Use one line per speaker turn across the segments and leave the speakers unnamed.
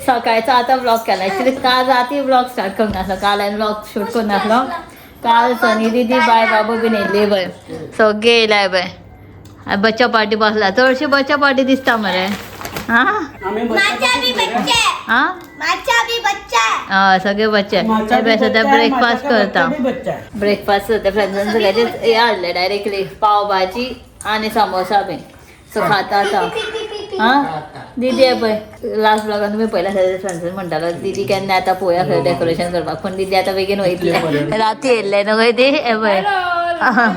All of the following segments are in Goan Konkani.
सकाळचा आता ब्लॉग केला. ॲक्च्युली काल रात्री ब्लॉग स्टार्ट करूंक नासलो, काल हांवें ब्लॉग शूट करूंक नासलो. काल सनी दिदी बाय बाबू बीन येयल्ली पळय, सगळे येयलाय पळय. बच्चा पार्टी बसला, चडशी बच्चा पार्टी दिसता मरे. हां.
आम्ही
माझा बी बच्चा आहे.
हां.
माझा बी बच्चा आहे.
हय, सगळे बच्चे.
माझा बी
ते सध्या
बच्चा आहे,
ब्रेकफास्ट
माझा
करता.
बच्चा बी बच्चा आहे.
ब्रेकफास्ट करता. फ्रेंड्सान सगळ्याचे हे हाडले डायरेक्टली, पाव भाजी आणि समोसा बीन. सो खाता आतां. हां, दिदी आहे पळय, लास्ट ब्लॉगान तुमी पयला फ्रेंड्सान म्हणटालो दिदी केन्ना येता पळोवया खंय डेकोरेशन करपाक, पूण दिदी आतां बेगीन वयतले, राती येयल्ले न्हू गो ती. हे पळय, आं,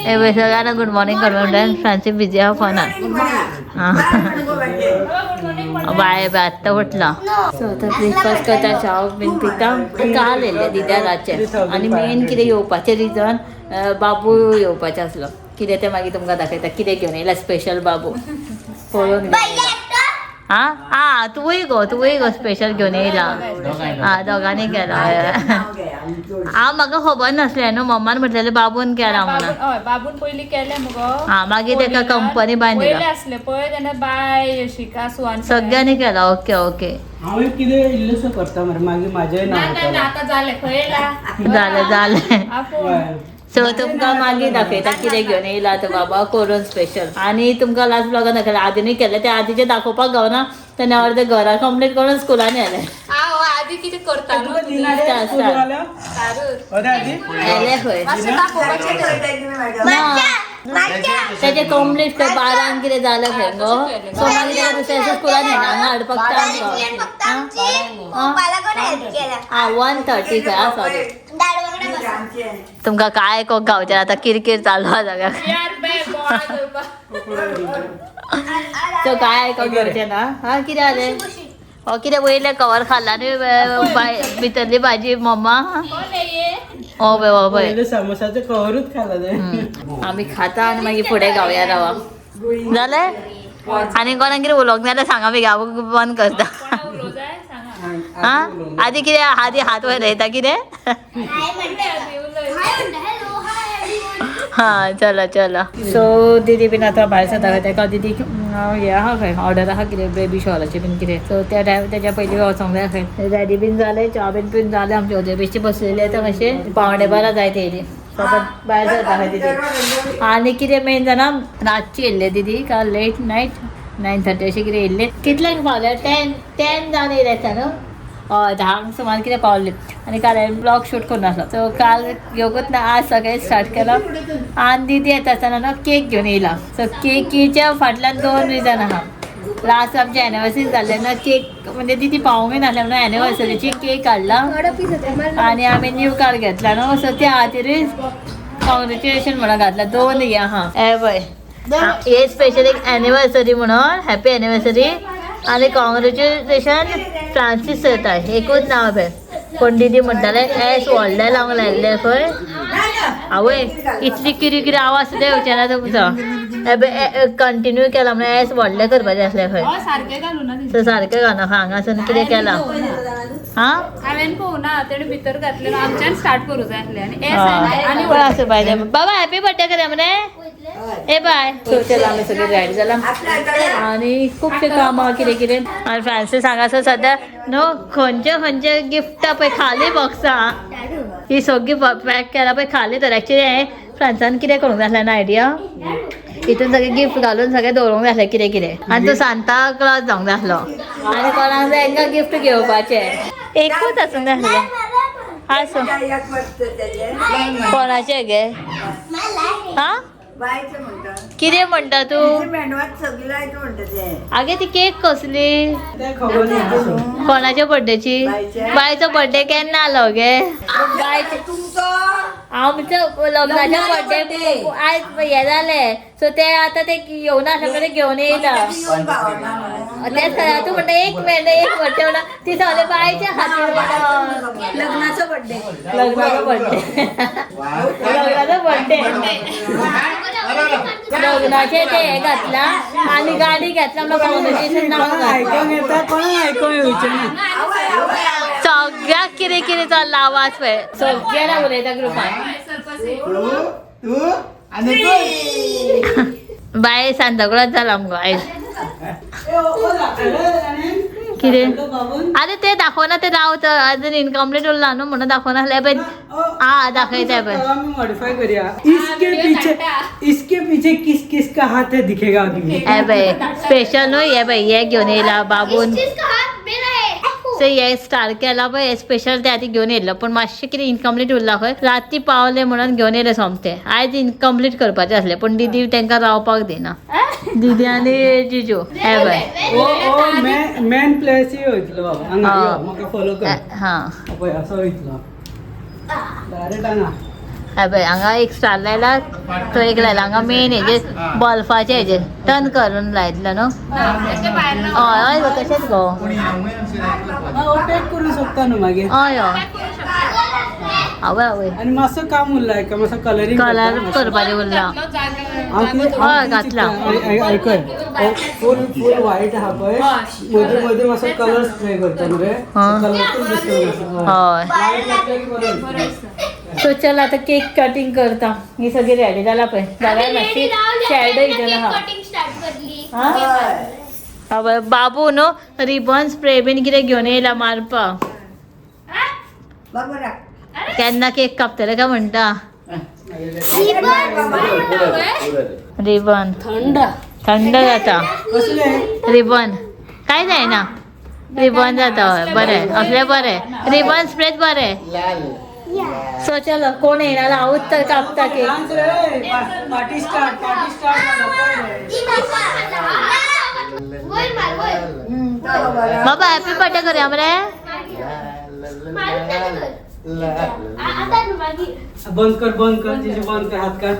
हे पळय, सगळ्यांना गुड मॉर्निंग कर म्हणटा. फ्रांसी बिजी आहा फोनार. हां, बाय बाय, आत्तां उठला. सो आतां ब्रेकफास्ट करता, च्या बीन पिता. काल येयल्ले दिद्या रातचे आनी मेन कितें येवपाचें रिजन, बाबू येवपाचें आसलो. कितें तें मागीर तुमकां दाखयता, कितें घेवन येयला स्पेशल बाबू पळोवन घेवन येयला. आं आं, तुवूय गो, तुवूय गो, स्पेशल घेवन येयला. आं, दोगांनी केला. हांव म्हाका खबर नासलें न्हू, मम्मान म्हटलेलें बाबून केला म्हणून.
हय, बाबून पयलीं केलें मुगो.
आं, मागीर तेका कंपनी बांदिला.
वयले आसले पळय तेन्ना बाय यशिका सुवान
सगळ्यांनी केला. Okay okay.
हांव एक कितें इल्लेसो करता मरे, मागीर म्हाजें
ना
नांव
ना ना
येतलें.
आतां जालें, खंय येयला?
जालें जालें.
आपोवन.
हय.
सो तुमकां मागीर दाखयता कितें घेवन येयला तो बाबा करून स्पेशल. आनी तुमकां लास्ट ब्लॉगान दाखयला, आदिनूय केलें तें आदीचें दाखोवपाक गावना तेन्ना अर्दें घरा कंप्लीट करून स्कुलान येयलें.
हांव आदी कितें करता
तुका दिना रे
स्टार्ट,
स्कूल
स्टार्ट.
वाल्या? अरे आदी
येयलें खंय.
मातशें दाखोवपाचें तें.
ना, तेजें कंप्लीट खंय बारांक कितें जालें खंय गो. सो मागीर तेका दुसऱ्या दिसा स्कुलान येयना, हांगा हाडपाक टायम
दादाजीन फक्त
गावना.
आमची पप्पाला कोण हेल्प केला.
आं, 1:30 खंय. आं, सॉरी.
दाडवाकडे बसा.
तुमकां काय आयकोंक गावचें, आतां किरकीर चालू आसा सगळ्याक.
यार बे बोळा करपाक.
सो काय आयकोंक घेवचें ना. हां, कितें जालें? हो, कितें वयलें कवर खाल्ला न्ही भितरली भाजी मम्मा.
कोण ये?
हो पळय, हो पळय.
पयलें समोसाचें कवरूच खाला तें.
आमी खाता आनी मागीर फुडें गावया रावा. जालें, आनी कोणाक कितें उलोवंक जाल्यार सांगा, मागीर हांव बंद करता.
कोणा उलोवं जाय सांगा.
आं, आदी कितें, आदी हात वयर येता कितें?
हाय म्हणटा.
आदी उलय.
हाय म्हणटा. Hello, hi everyone.
हां, चला चला. सो दिदी बीन आतां भायर सरता. तेका दिदी हें आहा खंय, ऑर्डर आहा कितें बेबी शॉवराचें बीन कितें. सो त्या टायम तेच्या पयलीं वचोंक जाय खंय. रेडी बीन जालें, च्या बीन पिवन जालें आमचें. होते बेश्टी बसलेली आतां, मातशें 11:45 जायत येयली. सो आतां भायर सरता खंय दिदी. आनी कितें मेन जाणा, रातची येयल्ले दिदी काल लेट नायट, 9:30 अशें कितें येयल्ले. कितल्यांक पावले? 10 जावन येयले आसता न्हू. हय, 10क सुमार कितें पावले. आनी काल हांवें ब्लॉग शूट करून आसलो, सो काल घेवकूच ना, आज सगळें स्टार्ट केला. आनी दिदी येता आसतना न्हू केक घेवन येयला. सो केकीच्या फाटल्यान दोन रिजन आहा. लास्ट आमची एनिवर्सरी जाल्ले ना, केक म्हणजे दिदी पावोवंकय नासले म्हणून एनिवर्सरीची केक हाडला आनी आमी न्यू कार घेतला न्हू, सो त्या खातीरूय कॉंग्रेच्युलेशन म्हणून घातला. दोन हे आहा. हे पळय, हे स्पेशल एक एनिवर्सरी म्हणून हॅपी एनिवर्सरी आनी कॉंग्रेच्युलेशन फ्रांसीस सरता, एकूच नांव पळय. पूण दिदी म्हणटाले एस व्हडलें लावंक लायिल्लें खंय. आवय, इतली किरी किरी आवाज सुद्दां येवचे ना तुमचो. कंटिन्यू केला म्हणून एस व्हडलें करपाचें आसलें खंय.
हय, सारकें घालूं ना.
सो सारकें घालना खंय, हांगासून कितें केलां. हां.
हांवें पळोवना, तेणें भितर घातलें न्हू, आमच्यान स्टार्ट करूं जाय आसलें आनी एस आनी
पण आसूं बाय, बाबा हॅपी बर्थडे करा मरे. ए बाय. सो चला, आमी सगळे रेडी जाला आनी खुबशे कामां कितें कितें. आनी फ्रांसीस हांगासर सद्या न्हू खंयचे खंयचे गिफ्टां पळय खाली बॉक्सां ही सगळी पॅक केला पळय खाली. तर एक्चुली हें फ्रांसान कितें करूंक जाय आसलें ना आयडिया, हितून सगळे गिफ्ट घालून सगळें दवरूंक जाय आसलें कितें कितें. आनी तो सांता क्लॉज जावंक जाय आसलो आनी कोणाक जाय हेंकां गिफ्ट घेवपाचें एकूच आसूंक जाय आसलें. आसूं, कोणाचें गे? हां, कितें म्हणटा तूं? आगे, ती केक कसली?
तें खबर ना.
कोणाच्या बर्थडेची? बायचो बर्थडे केन्ना आलो गे? बायचे आमचो लग्नाच्या बर्थडे आयज हे जालें. सो ते आतां ते येवना आसले म्हणून घेवन येयला तेच. तूं म्हणटा एक मिनट, एक बर्थडे म्हणटा, ती सांगले बायच्या खातीर म्हणून.
लग्नाचो बर्थडे.
लग्नाचो बर्थडे, लग्नाचो बर्थडे, लग्नाचे ते हे घातला आनी गाडी घेतला म्हणून कॉंग्रेच्युलेशन नांव
कोणाक
घातलां.
आयकोंक येता, कोणाक आयकोंक येवचें ना.
सगळ्याक कितें कितें चल्ला आवाज पळय, सगळ्याक उलयता ग्रुपान.
तू तू आणि तू.
बाय, सांताक्लॉज जाला मुगो आयज. कितें? अरे ते दाखोवना ते रावता अजून इनकम्प्लीट उरला न्हू म्हणून दाखोवना पळय. हा दाखयता पळय.
मॉडिफाय करूया. इसके पीछे, इसके पीछे किस किस का हाथ है दिखेगा अभी.
हे पळय स्पेशल न्हू हे पळय हे घेवन येयला बाबून.
इस चीज का हाथ मेरा है.
सो हे स्टार केला पळय स्पेशल ते आदी घेवन येयल्लो पूण मातशें कितें इनकम्प्लीट उरला खंय राती पावले म्हणून घेवन येयले सोमते. आयज इनकम्प्लीट करपाचें आसलें पूण दिदी तांकां रावपाक दिना. दिदी आनी जिजू हे पळय.
ओ ओ मेन प्लेस ही वयतलो बाबा हांगा यो म्हाका फॉलो कर.
हां
पळय असो वयतलो डायरेक्ट हांगा.
हे पळय हांगा एक स्टार लायला तो एक लायला हांगा मेन हेजेर बल्फाचे हेजेर टर्न करून लायतलो न्हू. हय हय गो तशेंच गो.
पॅक करूं शकता न्हू मागीर.
हय हय आवय आवय.
आनी मातसो काम उरला एका मातसो कलरींग
कलर करपाचें उरला. हय घातला.
आयकय फूल फूल व्हायट आहा पळय मदीं मदीं मातसो कलर स्प्रे करता मरे कलरफूल दिसता.
हय
लायट लागल्या की बरें दिसता.
सो चल आता केक कटिंग करता. ही सगळी रेडी जाला पळय. जाल्यार मातशी शॅडो इतलो आहा.
कटिंग स्टार्ट करली.
हय बाबू न्हू रिबन स्प्रे बीन कितें घेवन येयला मारपाक. केन्ना केक कापतले काय म्हणटा. रिबन थंड थंड जाता. रिबन काय जायना रिबन जाता. हय बरें असलें बरें रिबन स्प्रेच बरें. सो चलो कोण येयना हांवूच तर कापता cake.
Party start party start.
बाबा हॅपी बर्थडे करूया मरे.
बंद कर बंद कर जिजू बंद कर हात कर.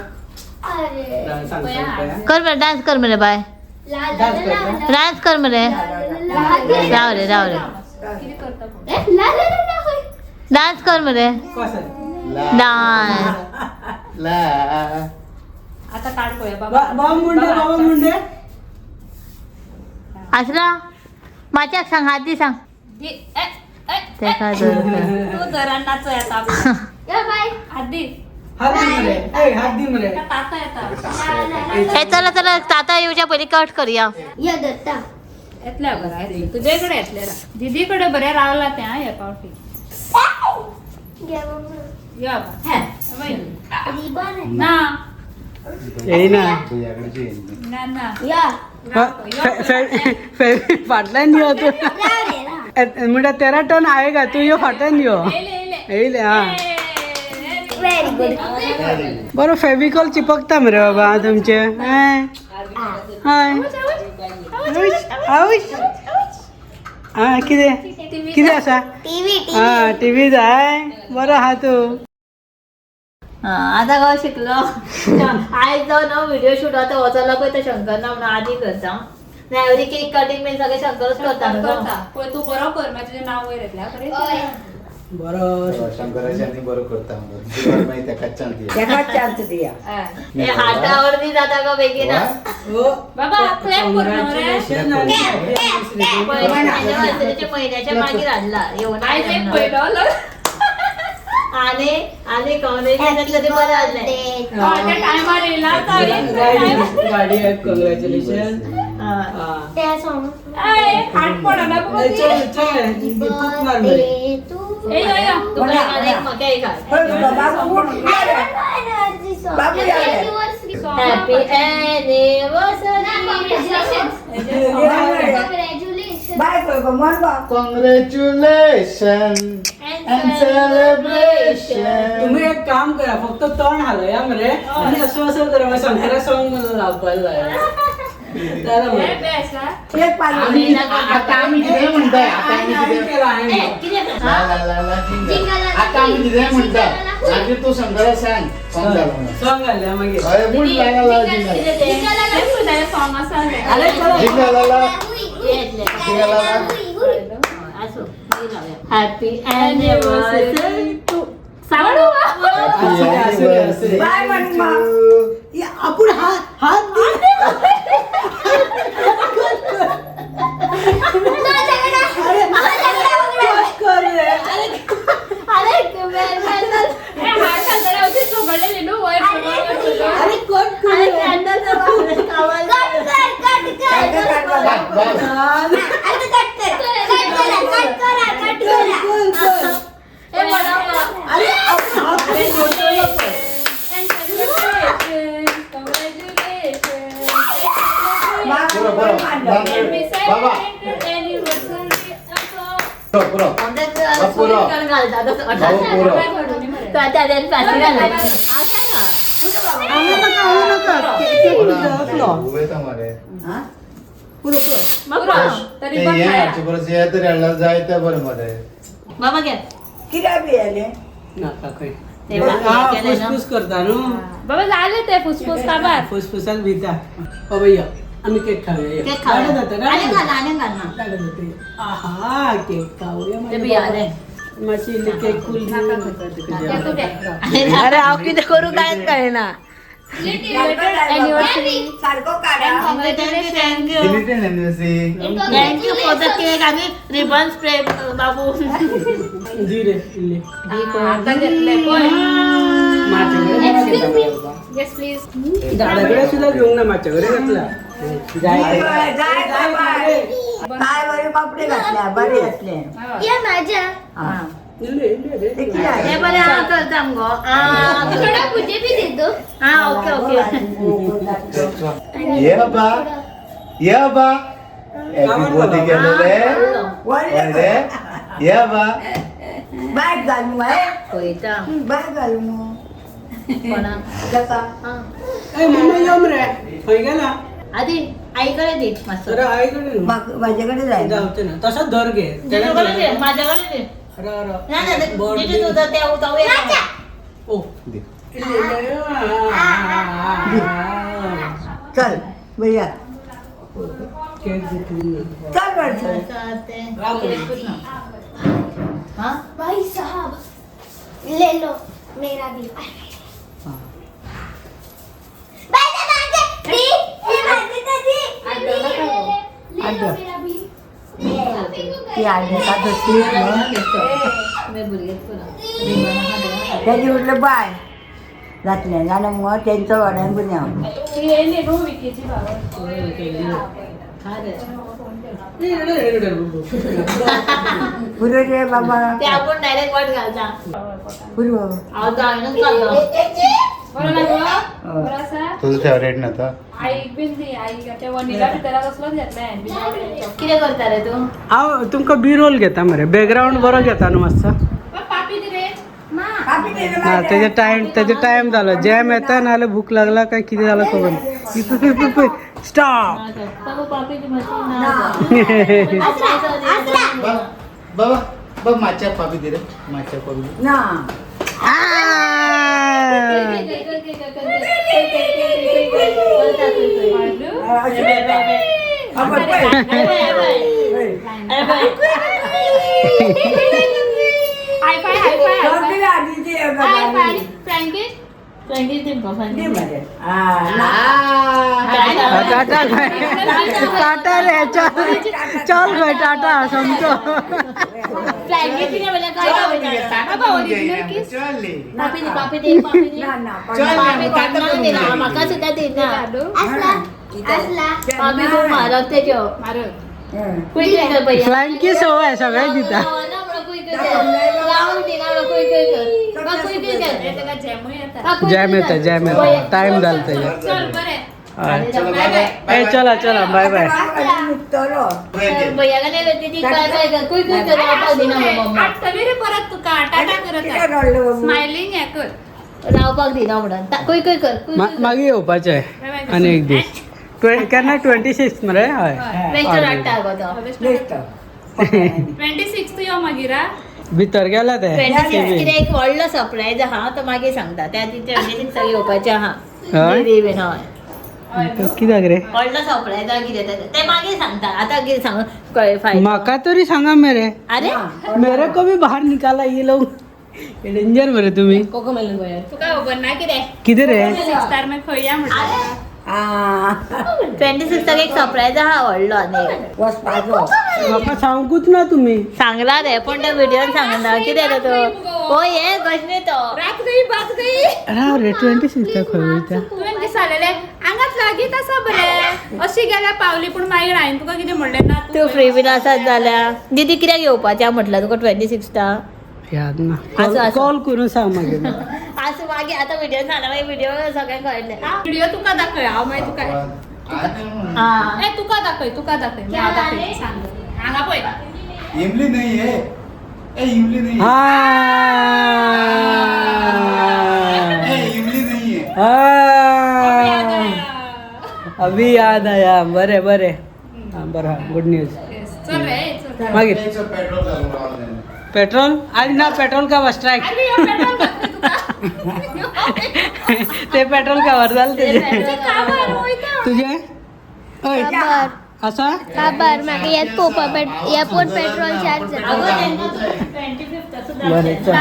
कर मरे डान्स कर मरे बाय डान्स कर मरे. राव रे राव रे डान्स कर मरे डान्स.
आता काढ पळोवया बाबा.
बाबा मुंडे बाबा मुंडे
आसला माच्याक सांग हात दी सांग. तेका
तू जरा नाचो येता हात दी
हात दी मरे ए हात दी मरे.
ताता येता.
ए चला चला ताता येवच्या पयलीं कट करूया.
येतल्या बरं तुझ्या कडे येतले दिदी कडे बरें रावला तें हे पावटी. ना
येयना
ना ना
फाटल्यान यो तूं म्हणटा तेरा टर्न आयेगा तूं यो फाटल्यान यो येयले. हा बरो फेविकॉल चिपकता मरे बाबा तुमचे. हय हा कितें कितें आसा? हा टीव्ही जाय बरो आहा तूं.
आतां काय शिकलो आयज जावन न्हू व्हिडिओ शूट आतां वचला पळय तो शंकर ना म्हणून आदी करता. एवरी केक कटिंग बीन सगळें शंकरूच करता न्हू.
पळय तूं बरो कर मागीर तुजें नांव वयर येतलें.
बरो
शंकराच्या आनी बरो करता मागीर तेकाच चान्स दिया.
तेकाच चान्स दिया.
हातावर बी जाता गो बेगीन.
बाबा क्लॅप कर
महिन्याच्या मागीर हाडला येवन
आयज एक पयलो
आणि आणि कॉंग्रॅच्युलेशन बरें जालें.
त्या टायमार येयला.
गाडी कॉंग्रॅच्युलेशन.
हात पडना.
चल चल मार मरे.
Happy anniversary.
Congratulation and celebration.
तुम्ही एक काम करा फक्त तोंड हालया मरे आणि असं असं करा शंकरा सॉंग मला लावपाक जाय.
आता आमी कितें म्हणटा आता आमी कितें आता आमी कितें म्हणटा मागीर तूं शंकरा सांग सॉंग घाल म्हणून.
सॉंग घालया मागीर.
हय म्हूण ला ला ला जिंगल
सॉंग आसा.
जिंगल ला ला जिंगल ला ला.
Happy anniversary to
bye म्हण.
आपण हात हात अरे कोण
बाय. बाबा पुरो पुरो पुरो भाऊ पुरो. उबेता मरे.
तरी
ते
पण
हे
खाया.
हाडचे परस हे तरी हाडल्यार जाय ते बरें मरे.
बाबा घे.
कित्याक भियेलें?
नाका खंय.
ते
हा,
केलें ना.
फुसफुस करता न्हू.
बाबा जाले ते फुसफुस काबार.
फुसफुसाक भिता. बाबा यो, आमी केक खावया. यो.
केक खावया.
गाडो जाता, गाडो
आनी घाल,
जाता.
आनी घाल ना.
गाडो जाता. आहा, केक खावया.
ते भियाले.
मातशी इल्ली केक कूल
ते तू घे.
अरे हांव कितें करूं कांयच कळना.
Anniversary.
सारको काडा.
Thank you thank you.
Belated anniversary.
Thank you for the cake आणि रिबन स्प्रे बाबू.
दी रे इल्ली.
आता घेतले पळय.
म्हाजे
एक्सक्यूज मी.
Yes please.
झाडाकडे सुद्धा घेऊन ना माझ्याकडे घातला. जाय
जाय बाबा. काय बरे कपडे घातल्या बरे घातले.
या माझ्या
हा.
इल्ले, इल्ले रे.
ते किती आहे?
हे बरें हां करता मगो.
थोडा मुझे भी दे दो.
हां ओके ओके.
ये बाबा, ये बाबा, हॅपी बर्थडे केलेले
व्हडले.
ये बाबा.
बॅग घाल मग हे.
पळयता.
बॅग घाल मग.
कोणाक?
जाता.
हां.
ए मम्मा यो मरे, खंय गेला?
आदी आई कडेन दी मातसो.
अरे आई कडेन न्हू.
म्हाजे कडेन जायना.
जावचें ना, तसोच धर घे.
तुजे कडेन दी, म्हाज्या कडेन दी.
अरे अरे.
ना ना
बोट
दिदी
दी.
तुझं ते उतावं.
ओ.
दी.
इल्ले, इल्ले. आ, आ, आ, आ.
चल भैया.
केक दितली.
चल बरं चल.
हां.
भाई साहब ले लो मेरा भी. बाय बाय दी ये माझे तर दी. ले ले लो मेरा भी.
ती आडता तशी.
मी भुरगेच पुरो.
तेजी म्हटलं बाय जातलें जाणा मुगो तेंचो वाड्यान गुन्यांव.
ती येयली न्हू विकीची बाबा.
पुरो रे बाबा.
ते आपण डायरेक्ट वाट घालता.
पुरो.
हांव जाणूच घालता.
बरो ना गो? बरो आसा?
तुझं फेवरेट ना तो.
आईक बीन दी. आईक ते वनिला भितर तसलोच घेतला हांवें बीन.
कितें करता रे तूं?
हांव तुमकां बी रोल घेता मरे, बॅकग्रावंड बरो घेता न्हू मातसो.
पापी दी रे.
कापी दे रे
ना
माझ्या.
तेजे टायम, तेजे टायम जालो. जॅम येता नाल्यार भूक लागला काय कितें जालां खबर ना. स्टॉप.
बाबू पापीची मातशी ना.
बाबा बाबा, माच्या पापी दे रे, माच्या पापी दे.
ना. अशें करता. आपण पळय. पळय.
हाय फाय हाय फाय.
सगळें आदी दे
हाय फाय.
बाबा.
फ्रँकी.
दे मरे. आ, ना.
टाटा खंय, टाटा रे, चल चल खंय टाटा समजो.
बाबा ओरिजिनल किस.
चल ले.
पापी दी, पापी दी, पापी दी.
ना ना.
चल.
पापी कोणाक दिना, म्हाका सुद्दां दिना.
असला असला.
पापी खूब म्हारग तेज्यो.
मारक.
हं.
क्विक कर पळय.
फ्लायंग किस सवय सगळ्याक दिता.
लावून दिना म्हणून क्विक कर. बा, क्विक कर.
हे ताका जॅमूय येता.
बा, क्विक
जॅम येता,
कर.
जॅम येता, टायम जालो तेजे.
चल बरें.
हय.
चलो बाय बाय.
ए चला चला, बाय बाय.
नुकतलो.
भैया कडेन दीदी काय काय कर, क्विक क्विक कर, रावपाक दिना म्हणून मम्मा.
आठतली रे परत तुका टाटा करत.
कितें रडलो बाबू?
स्मायलिंग हें कर.
रावपाक दिना म्हणून क्विक क्विक कर, quick quick कर.
मागीर येवपाचें आनी एक दीस. केन्ना 26 मरे? हय.
बेश्टो रडटा गो तो.
बेश्टो.
26 यो मागीर आ.
भितर गेला ते.
26 कितें एक व्हडलो सरप्रायज आहा, तो मागीर सांगता. त्या दी 26 येवपाचें आहा.
हय?
दीदी बीन हय.
कित्याक रे?
व्हडलो सरप्रायज आहा कितें तें, तें मागीर सांगता. आतां कितें सांगू कळ्ळें फायदो.
म्हाका तरी सांगा मेरे.
अरे
मेरे को भी बाहर निकाला ये लोग, डेंजर मरे तुम्ही.
तुका खबर ना कितें?
कितें रे?
6 मागीर खंय या म्हणटा.
आ,
26 एक सरप्रायज आहा व्हडलो आनी एक.
वचपाचो.
म्हाका सांगूच ना तुम्ही.
सांगला रे, पण त्या व्हिडिओन सांगना. कितें रे तूं? ओ हे कशें तो.
रात गई बात गई.
राव रे, 26 खंय वयता?
तुवें कितें सांगलेलें आंगात लागीत आसा बरें अशी गेल्या पावली, पूण मागीर हांवें तुका कितें म्हणलें ना.
तूं फ्री बीन आसत जाल्यार दीदी कित्याक येवपाचें म्हटल्यार तुका 26
याद ना.
आसू, आसू.
कॉल करून सांग मागीर.
आसूं, मागीर आतां व्हिडिओ सांगला, मागीर व्हिडिओ सगळ्यांक कळटलें.
व्हिडिओ तुका दाखय हांव मागीर तुका.
हा
ए तुका दाखय, तुका दाखय, मी हांव दाखय, सांग हांगा पळय.
इमली नाही आहे. ए इमली नाही.
हा.
ए इमली नाही आहे.
हा. अभी याद आया. बरे बरे, हा बरं, गुड न्यूज.
चल रे, चल.
मागीर
पेट्रोल घालून रावलें.
पेट्रोल आज ना, पेट्रोल का स्ट्रायक.
अरे यो पेट्रोल घातलं तुका.
ते पेट्रोल कवर झालं तुझे.
काबार वयता.
तुझे ओय असा
काबार माका यात पोपा एअरपोर्ट पेट्रोल चार्ज जाता.
25th.
बरें, चल,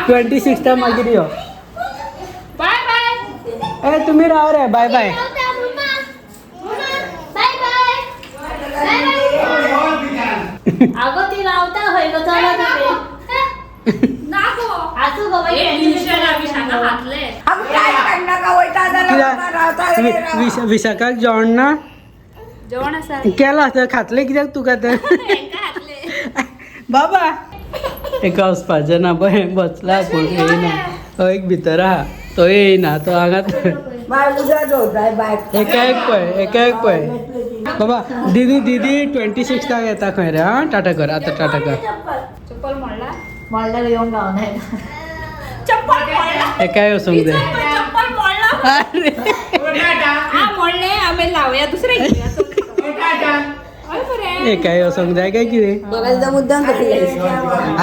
26 मागीर यो.
Bye bye.
ए तुम्ही राव रे, बाय बाय.
Bye bye bye bye.
अगं ती रावता हय गो, चला तुम्ही.
ना गो.
आसू गो बाई.
एक दिवसाला आम्ही सांगा घातले.
अगं काय करणार का वयता जाल्यार रावता रे राव.
विशाखाक जेवण ना
जेवण आसा.
केला आसता, खातले कित्याक तुका तर
घातले.
बाबा एका वचपाचें ना पळय बसला, कोण येयना. तो एक भितर आहा, तो येयना, तो हांगाच.
बाय उदक दवरताय बाय.
एका एक पळय, एका एक पळय. बाबा दिदी, दिदी 26 येता खंय रे. हा टाटा कर आतां, टाटा कर.
चप्पल मोडला.
मोडल्यार येवंक गावना.
चप्पल मोडला.
एकाय वचूंक जाय.
चप्पल मोडला.
अरे
हा मोडले, आम्ही लावया दुसरे घेऊया. हय बरें.
एकाय वचूंक जाय काय कितें?
म्हाका दिसता मुद्दाम तकली.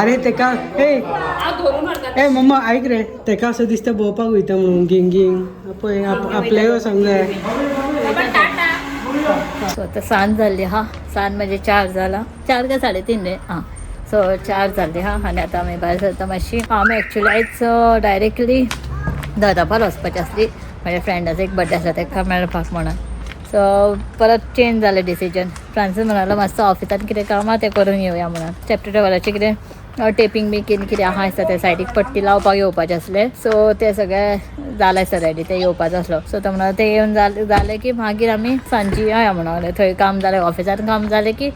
अरे तेका ए
हांव धरून व्हरता.
ए मम्मा आयक रे, तेका असं दिसता भोंवपाक वयता म्हणून गिंग गिंग. पळय आपल्याय वचोंक जाय.
बाबा टाटा.
सो आता सांज जाल्ली हा, सांज म्हणजे 4 जाला, 4 काय 3:30 रे. हां, सो 4 जाल्ली हा आनी आतां आमी भायर सरता मातशी. आमी एक्चुली आयज डायरेक्टली दर्यापार वचपाची आसली, म्हाज्या फ्रेंडाचो एक बड्डे आसा ताका मेळपाक म्हणून. सो परत चेंज जालें डिसिजन. फ्रांसीस म्हणालो मातसो ऑफिसान कितें काम आहा तें करून येवया म्हणून. चॅप्टर ट्रॅवलाचें कितें टेपींग बी कितें कितें आहा दिसता, ते सायडीक पट्टी लावपाक येवपाचें आसलें. सो तें सगळें जालें आसता रेडी, तें येवपाचो आसलो. सो तो म्हणालो तें येवन जालें की मागीर आमी सांजची या म्हणून, थंय काम जालें, ऑफिसान काम जालें की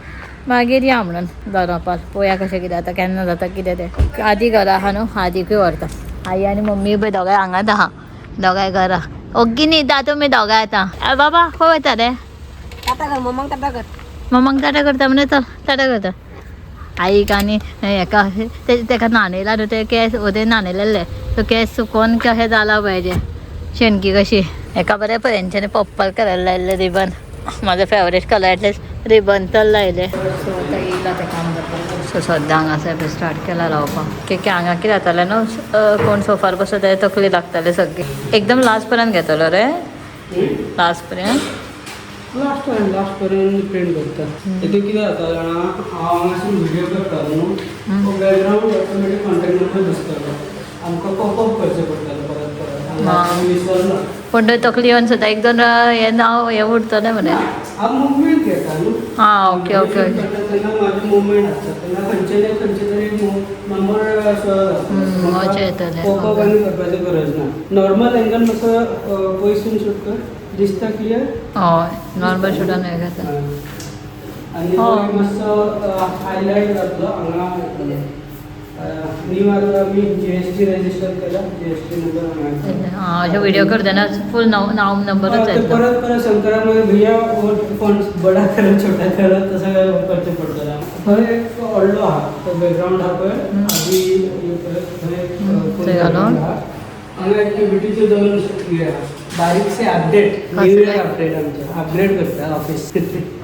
मागीर या म्हणून दनपार. पळोवया कशें कितें आतां केन्ना जाता कितें तें. आदी घरा आहा न्हू, आदीकूय व्हरता. आई आनी मम्मी पळय दोगांय हांगाच आहा, दोगांय घरा ओग्गी न्हिदा तुमी दोगांय आतां. बाबा खंय वयता रे?
टाटा कर मम्माक, टाटा कर.
मम्माक टाटा करता म्हणजे चल टाटा करता. आईक आनी हेका तेका न्हाणयला न्हू, ते केंस वोदय न्हाणयलेले, तो केंस सुकोवन कशें जाला पळय, शेणकी कशी. हेका बरें पळय हेंच्यांनी पर्पल कलर लायल्ले रिबन, म्हाजो फेवरेट कलर एटलिस्ट रिबन तर लायले. सो आतां येयला तें काम करपाक. सो सद्दां हांगासर स्टार्ट केला लावपाक. की हांगा कितें जातालें न्हू, कोण सोफार बसता तें तकली लागताले सगळी. एकदम लास्ट पर्यंत घेतलो रे, लास्ट पर्यंत.
लास्ट पर्यंत, लास्ट पर्यंत प्रिंट करता. तितून कितें जाता जाणा, हांव हांगासून व्हिडियो करता न्हू, तो बॅकग्रावंड ऑटोमॅटीक कॉन्टॅक्ट नंबर दिसतलो आमकां, पॉप अप करचें पडटलें परत परत.
हा.
हांगा विसरना.
पूण थंय तकली येवन सुद्दां एक दोन हें नांव हें उरतलें मरे.
हांव मुवमेंट घेता न्हू.
हां, ओके ओके ओके.
करता तेन्ना म्हाजें मुवमेंट आसता तेन्ना खंयचे ना खंयचे तरी नंबर असो
अशें येतलें.
पॉप अप आनी करपाची गरज ना. नॉर्मल एंगल मातसो पयसून शूट कर, दिसता क्लियर.
हय, नॉर्मल शुटान हें घेता.
आनी
हो.
मागीर मातसो हायलायट जातलो हांगा येतलो. न्यू आतां आमी जीएसटी रजिस्टर केला, जीएसटी नंबर हांगा.
हां, अशें व्हिडिओ करतना फूल नांव नांव नंबरूच
हा, ते
येतलो.
परत परत शंकरा मागीर भैया वो फॉन्ट बडा करो छोटा करो तसं करचें पडटलें. थंय एक व्हडलो आहा तो बॅकग्रावंड आहा पळय आदी हे पळय थंय एक full
थंय घालून?
background आहा. हांगा एक्टिविटीचे दोन हे आहा बारीकशे अपडेट, न्यू इयर अपडेट, आमचें अपग्रेड करता ऑफिस.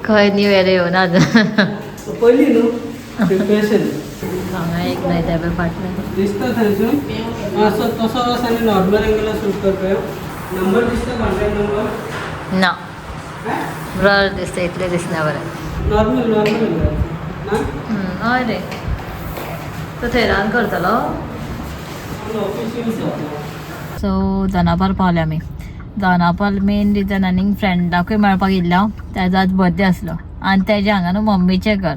खंय न्यू इयर येवना अजून.
पयलीं न्हू प्रिपरेशन.
हांगा एक न्हय त्या पळय फाटल्यान.
दिसता थंयसून मातसो तसो आनी नॉर्मल एंगला शूट कर पळय, नंबर दिसता, कॉन्टॅक्ट नंबर.
ना, ब्लर दिसता, इतलें दिसना बरें.
नॉर्मल नॉर्मल एंगल ना.
हय रे, तो थंय रान करतलो.
ऑफिस यूज जातलो.
सो दनापार पावले आमी. दनापार मेन रिजन आनीक फ्रेंडाकूय मेळपाक येयल्लो हांव, तेजो आज बर्थडे आसलो आनी तेजें हांगा न्हू मम्मीचें घर.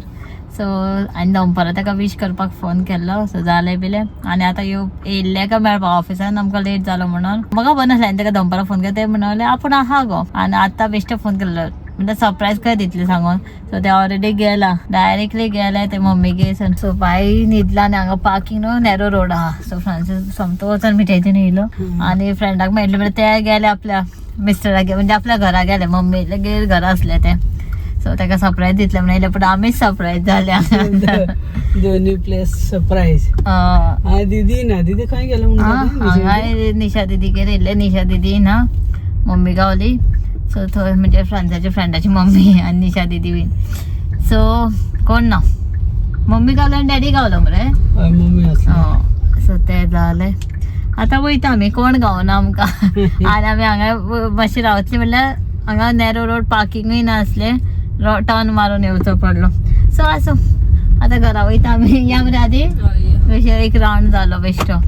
सो आनी दनपारां ताका वीश करपाक फोन केल्लो. सो जालें बिलें आनी आतां येयल्लें काय मेळपाक ऑफिसान आमकां लेट जालो म्हणून म्हाका खबर नासलें. आनी ताका दनपारां फोन केलो, ते म्हणलें आपूण आहा गो. आनी आतां बेश्टें फोन केल्लो म्हणजे सरप्रायज काय दितले सांगून. सो ते ऑलरेडी गेला, डायरेक्टली गेले ते मम्मीगे. सो बाय न्हिदला आनी हांगा पार्किंग न्हू नॅरो रोड आहा. सो फ्रांसीस सोमतो वचोन मिठयेतून येयलो आनी फ्रेंडाक मेळटले म्हणजे ते गेले आपल्या मिस्टरागे, म्हणजे आपल्या घरा गेले, मम्मी लगेच घरा आसले ते. सो ताका सरप्रायज दितले म्हणून येयले, पण आमीच सरप्रायज जाले.
दोन्ही प्लेस सरप्राईज. हा दीदी ना, दीदी खंय गेले म्हणून?
हांगा निशा दिदीगेर येयल्ले. निशा दिदी ना मम्मी गावली. सो थंय म्हणजे फ्रांसाच्या फ्रेंडाची मम्मी आनी निशा दिदी बीन. सो कोण ना, मम्मी गावलो आनी डॅडी गावलो मरे.
हय, मम्मी आसली.
सो ते जालें. आतां वयता आमी, कोण गावना आमकां. आनी आमी हांगा मातशी रावतली म्हणल्यार हांगा नॅरो रोड, पार्किंगूय नासलें, टर्न मारून येवचो पडलो. सो आसूं, आतां घरा वयता आमी. या मरे आदी, अशें एक रावंड जालो बेश्टो.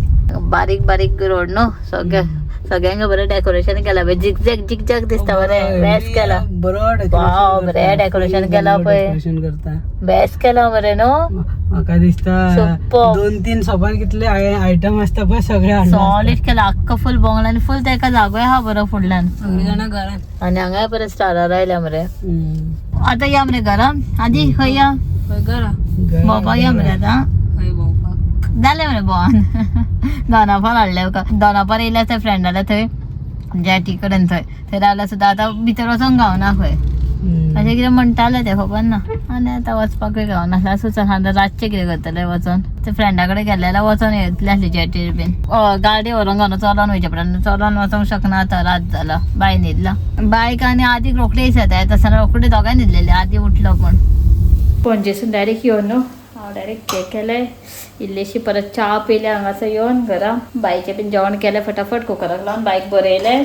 बारीक बारीक रोड न्हू, सगळे सगळ्यांक बरें डेकोरेशन केलां पळय, जिगजॅग जिगजॅग दिसता बरें, बेस्ट केलां.
बरो.
वाव, बरें डेकोरेशन केलां पळय.
डेकोरेशन करता.
बेस्ट केलां मरे न्हू.
म्हाका दिसता
Superb.
2-3 शॉपान कितले आयटम आसता पळय सगळे हाडले आसता.
सॉलिड केला अख्खो फुल बोंगला आनी फुल तेका जागोय आहा बरो फुडल्यान.
घरान
आनी हांगाय बरें स्टारार आयल्या मरे.
हम्म.
आतां या मरे घरा, आदी खंय या?
घरा.
भोंवपाक या मरे आतां.
खंय भोंवपाक?
जालें मरे भोंवन. दोनापार हाडलें दोनापार येयल्या थंय फ्रेंडाल्या थंय जेटी कडेन थंय थंय रावल्या सुद्दां. आतां भितर वचोंक गावना खंय.
हम्म.
अशें कितें म्हणटालें तें खबर ना. आनी आतां वचपाकूय गावना आसलें. आसूं चल, आतां रातचें कितें करतलें वचोन. ते फ्रेंडा कडेन गेले जाल्यार वचोन येतलें आसलें जेटीर बीन. गाडी व्हरोंक गावना, चलोन वयचें पडटा. चलोन वचोंक शकना आतां, रात जाला, बाय न्हिदला. बायक आनी आदीक रोखडे येता येता आसतना रोखडे दोगांय न्हिदलेले, आदी उठलो. पूण पणजेसून डायरेक्ट येवन न्हू हांव डायरेक्ट केक केलें, इल्लीशी परत च्या पिले हांगासर येवन घरा. बायचें बीन जेवण केलें फटाफट कुकराक लावन, बायक बरयलें.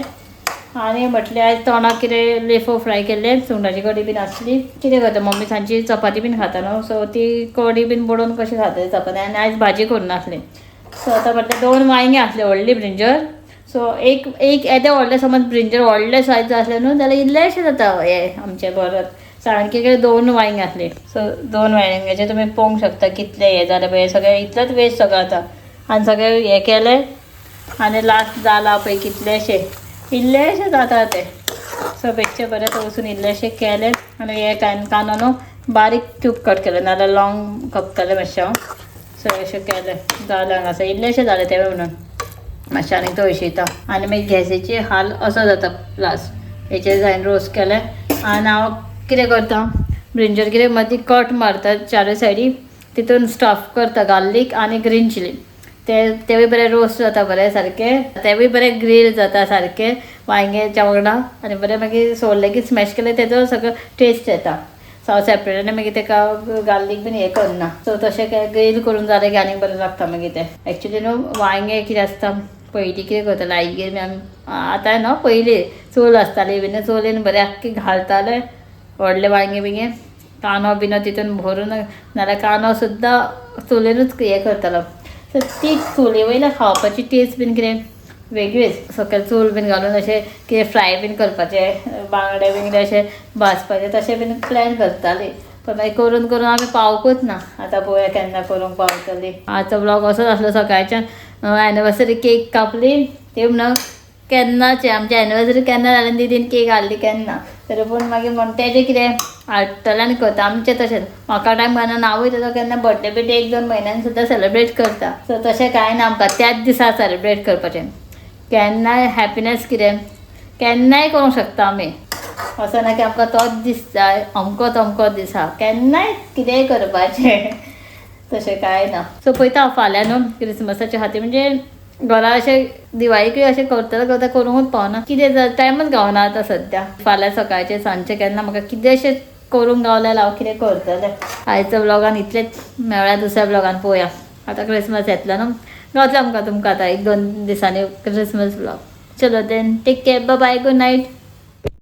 आनी म्हटलें आयज तोंडाक कितें लेफो फ्राय केल्ले, सुंगटाची कडी बीन आसली. कितें करता मम्मी, सांजची चपाती बीन खाता न्हू, सो ती कडी बीन बडोवन कशी खाता चपाती. आनी आयज भाजी करून नासली. सो आतां म्हटलें 2 वांयगीं आसले व्हडली ब्रिंजर. सो एक एक येदें व्हडलें समज ब्रिंजर व्हडलें सायज आसलें न्हू जाल्यार इल्लेंशें जाता हें आमचें भरत. सो हांवें कितें केलें, 2 वांयगीं आसलीं. सो 2 वांयग्याचें तुमी पळोवंक शकता कितलें हें जालें पळय, सगळें इतलेंच वेस्ट सगळें आतां. आनी सगळें हें केलें आनी लास्ट जालां पळय कितलेंशें, इल्लेंशें जाता तें. सो बेश्टें बरें थंय वचून इल्लेंशें केलें. आनी हें कांदो न्हू बारीक क्यूब कट केलें, नाजाल्यार लॉंग कापतालें मातशें हांव. सो अशें केलें जालें हांगासर इल्लेंशें जालें तें म्हणून मातशें आनीक तळशिता. आनी मागीर गॅसीची हाल असो जाता लास्ट हेचेर हांवें रोस केलें. आनी हांव कितें करता, ब्रिंजर कितें मदीं कट मारता चारूय सायडी, तितून स्टफ करता गार्लीक आनी ग्रीन चिली. तेवूय बरें रोस्ट जाता बरें सारकें, तेवूय बरें ग्रील जाता सारकें वांयग्याच्या वांगडा. आनी बरें मागीर सोडलें की स्मॅश केलें तेजो सगळो टेस्ट येता. सो हांव सेपरेट आनी मागीर तेका गार्लीक बीन हें करना. सो तशें ग्रील करून जालें की आनीक बरें लागता मागीर तें. एक्चुली न्हू वांयगें कितें आसता, पयलीं कितें करताले आईगेर बी आमी, आतां न्हू पयलीं चूल आसताली बीन, चुलीन बरें आख्खें घालताले व्हडलें वांयगें बिंगे, कांदो बिनो तितून भरून, नाल्यार कांदो सुद्दां चुलीनूच हें करतालो. सो ती चुली वयल्या खावपाची टेस्ट बीन कितें वेगळीच. सकयल चूल बीन घालून अशें कितें फ्राय बीन करपाचें, बांगडे बिंगडे अशें भाजपाचें तशें बीन प्लॅन करताली. पण मागीर करून करून आमी पावकूच ना. आतां पळोवया केन्ना करूंक पावतली. आजचो ब्लॉग असोच आसलो. सकाळच्यान एनिवर्सरी केक कापली ती म्हणून केन्नाचे आमची एनिवर्सरी केन्ना जाली, दिदीन केक हाडली केन्ना तरी पूण मागीर म्हण तेजें कितें हाडटलें आनी करता. आमचें तशेंच म्हाका टायम घालना, हांवूय तेजो केन्ना बर्थडे बिड्डे 1-2 म्हयन्यान सुद्दां सेलिब्रेट करता. सो तशें कांय ना आमकां त्याच दिसा सेलिब्रेट करपाचें. केन्नाय हॅपिनस कितें केन्नाय करूंक शकता आमी. असो ना की आमकां तोच दीस जाय, अमको तमको दीस आहा, केन्नाय कितेंय करपाचें तशें कांय ना. सो पळयता हांव फाल्यां न्हू क्रिसमसाच्या खातीर, म्हणजे घरा अशें दिवाळीकूय अशें करता करता करूंकूच पावना, कितें टायमच गावना आतां सद्या. फाल्यां सकाळचें सांजचें केन्ना म्हाका कितें अशें करूंक गावलें जाल्यार हांव कितें करतलें. आयच्या ब्लॉगान इतलेंच, मेळ्ळ्या दुसऱ्या ब्लॉगान पळोवया. आतां क्रिसमस येतलो न्हू, गावतलो आमकां तुमकां आतां 1-2 दिसांनी क्रिसमस ब्लॉग. चलो then, take care, bye, good night.